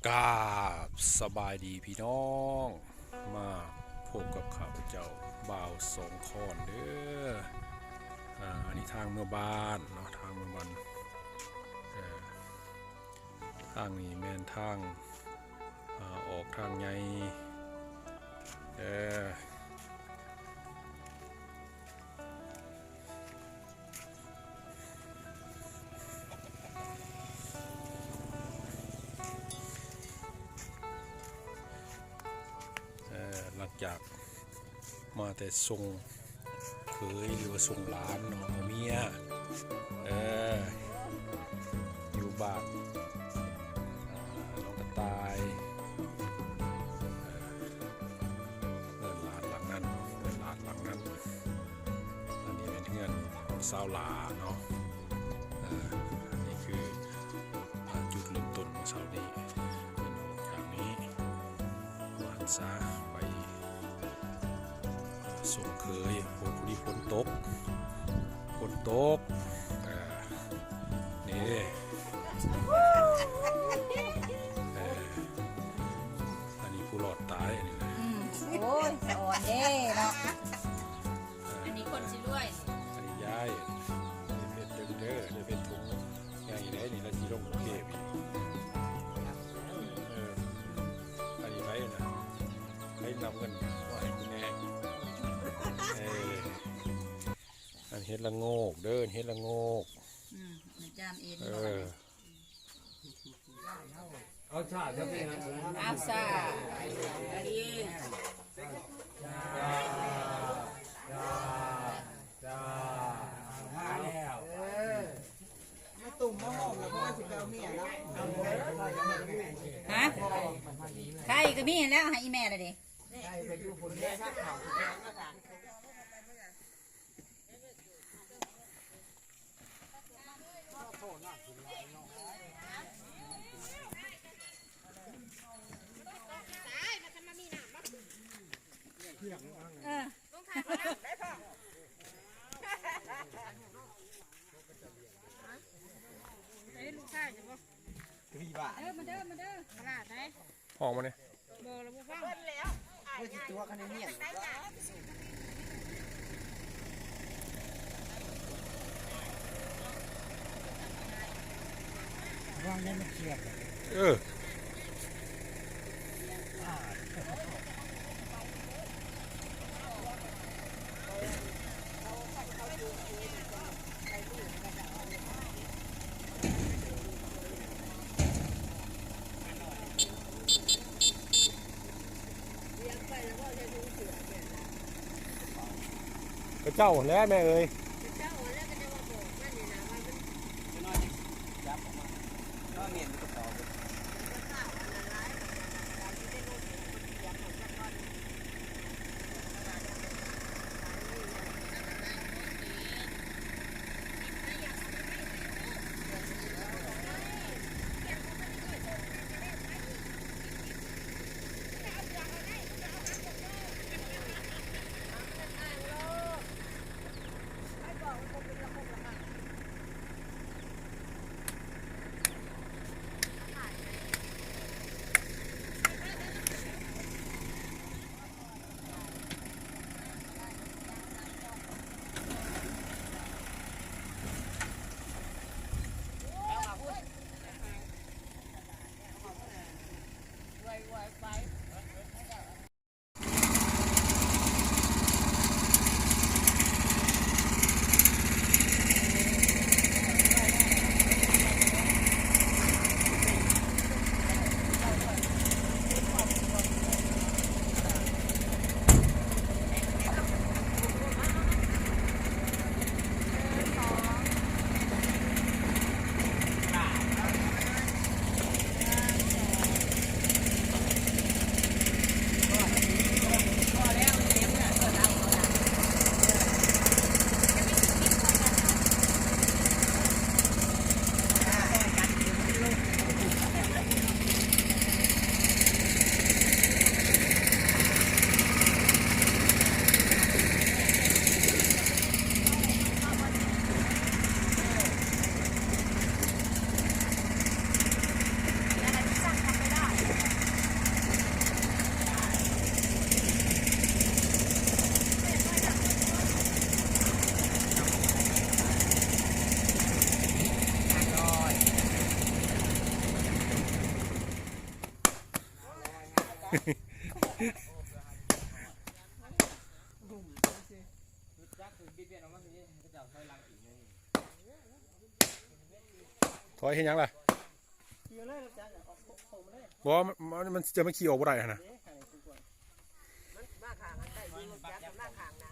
ກາບສະບາຍດີພີ່ນ້ອງ ມາພົບກັບຂ້າພະເຈົ້າ ບ່າວສອງຄ້ອນເດີ. ອາ ອັນນີ້ທາງເມືອບ້ານເນາະ ທາງເມືອບ້ານ. ເອີ ທາງນີ້ແມ່ນທາງ ອາ ອອກທາງໃຫຍ່ເດີ. ເອີ ຫຼັງຈາກມາແຕ່ສົ່ງເຂີຍ ຫຼືວ່າສົ່ງຫຼານເນາະ ເອົາເມຍ ເອີ ຢູ່ບ້ານ ອາ ໜອງກະຕ່າຍ ເອີ ເຮືອນຫຼານຫຼັງນັ້ນ ເຮືອນຫຼານຫຼັງນັ້ນ. ອັນນີ້ແມ່ນເຮືອນຂອງສາວຫຼ້າເນາະ. ເອີ ອັນນີ້ຄື ອາ ຈຸດເລີ່ມຕົ້ນຂອງເຊົ້ານີ້ ເປັນອອກຈາກນີ້ ວ່າຊັ້ນຊະ ໄປສົ່ງເຂີຍ. ໂອ້ ພໍດີຝົນຕົກ ຝົນຕົກ ເອີ ນີ້ ເອີ ອັນນີ້ຜູ້ລອດຕາຍ ອັນນີ້ນະ. ອືມ ໂອ້ຍ ສະອອນເດ້ເນາະ. ເອີ ອັນນີ້ຄົນຊິລວຍ ອັນນີ້ຍາຍ ເຮັດເດີ ເຮັດເຖິງໃຫຍ່ໄດ໋ນີ້ ລະຊິລົງເກັບອີກ. ເອີ ອັນນີ້ໃຜນະ ໃຜນຳເງິນມາໃຫ້ກູແດ່? ເອີ ອັນເຫັດລະໂງກເດີ ເຫັດລະໂງກ. ອືມ ອາຈານເອັນ ເອີ ເອົາຊາ ເອົາຊາ ອັນນີ້ ມາແລ້ວ ເອີ ມາຕຸ້ມມາໂຮມແລ້ວ ເພາະວ່າຊິໄປເອົາເມຍເນາະ. ຮະ ໄຂ່ກໍມີແລ້ວ ໃຫ້ອີ່ແມ່ລະເດ. ເອີ ເອີ ມາເດີ ມາເດີ ຕະຫຼາດໃດ. ອອກມານີ້ ບໍ່ລະບໍ່ຟັງ ເບິດແລ້ວ ເບິດຊິຕົວະຄັນໄດ້ຮຽນ ວາງໃນມັນເສຍ. ເອີ. ເຂົາເຈົ້າຫັ້ນແຫຼະແມ່ເອີຍ. ຖອຍເຮັດຫຍັງລະ? ບໍ່ ມັນ ມັນ ມັນຈະມາຂີ່ອອກບໍ່ໄດ້ຫັ້ນນະ. ມັນມາຂ້າງອັນໃດ ມັນຈັກມັນມາຂ້າງນະ.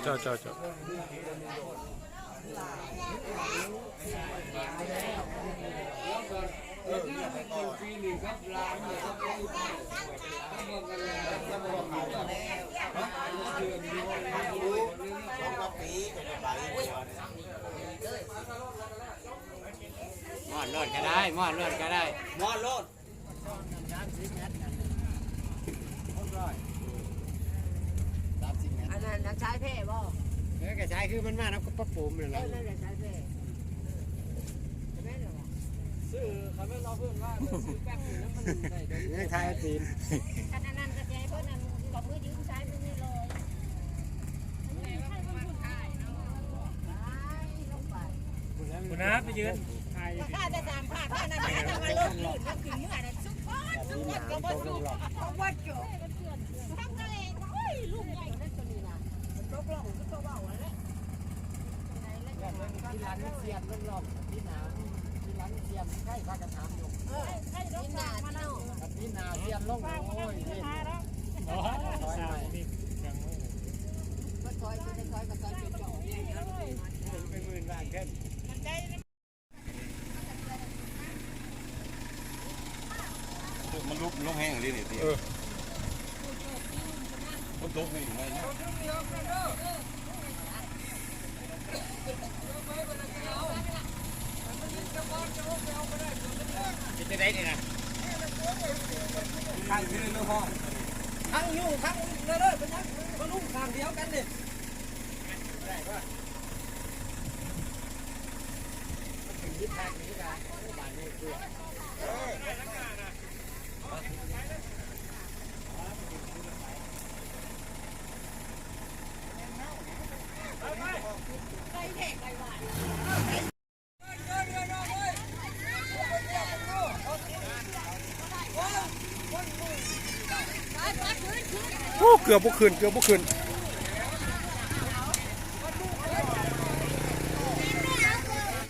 ເຈົ້າ ເຈົ້າ ເຈົ້າ. ມອດໂລດກໍໄດ້ ມອດໂລດກໍໄດ້ ມອດໂລດ. ອັນນັ້ນນະ ສາຍແພບໍ່? ເອີ ກໍສາຍຄືມັນມານຳປະປູມນັ້ນແຫຼະ ເອີ ນັ້ນແຫຼະສາຍແພ ແມ່ນແລ້ວ ຊື້ ຄັນແມ່ນເວົ້າເພິ່ນວ່າຊື້ແປັບນີ້ມັນໄດ້ ຍັງຂາຍໄອຕິມ ຄັນອັນນັ້ນກໍຊິໃຫ້ເພິ່ນ ອັນ ກໍມືຢືມສາຍເພິ່ນນີ້ເລີຍ. ພຸ້ນນະ ໄປຢືນຖ່າຍ ຂ້າແຕ່ສາມພາດເທົ່ານັ້ນ ຖ້າວ່າລົດລື່ນ ມັນຂຶ້ນເມືອນັ້ນ ສຸດຍອດ ສຸດຍອດ ກໍບໍ່ສຸດ ບໍ່ຈົບ ທັງທະເລ ໂອ້ຍ ລູກໃຫຍ່ເດ້ຕົວນີ້ນະ ຕົກລົງຄືຕົວເວົ້າຫັ້ນແຫຼະ ທີຫຼັງສຽນລົງ ທີໜ້າ ທີຫຼັງສຽນໃຫ້ພາກັນຖາມຢູ່ ເອີ ທີໜ້າ ທີໜ້າ ທີໜ້າສຽນລົງ ໂອ້ຍ ໂອ້ຍ ສາມ ມັນລຸກ ມັນລົງແຮງອີ່ຫຼີນີ້ຕິ ເອີ ມັນຕົກນີ້ໄງນະ ເປັນຈັ່ງໃດນີ້ນະ ທາງຄືເລື່ອງຫ້ອງ ທາງຢູ່ ທາງນັ້ນເລີຍ ເປັນຫຍັງ ມາລຸ້ມຂ້າງດຽວກັນນີ້ ໄດ້ບໍ່ ມັນເປັນທິດທາງນີ້ນະ ບາດນີ້ ໂອ້ ເກືອບບໍ່ຂຶ້ນ ເກືອບບໍ່ຂຶ້ນ.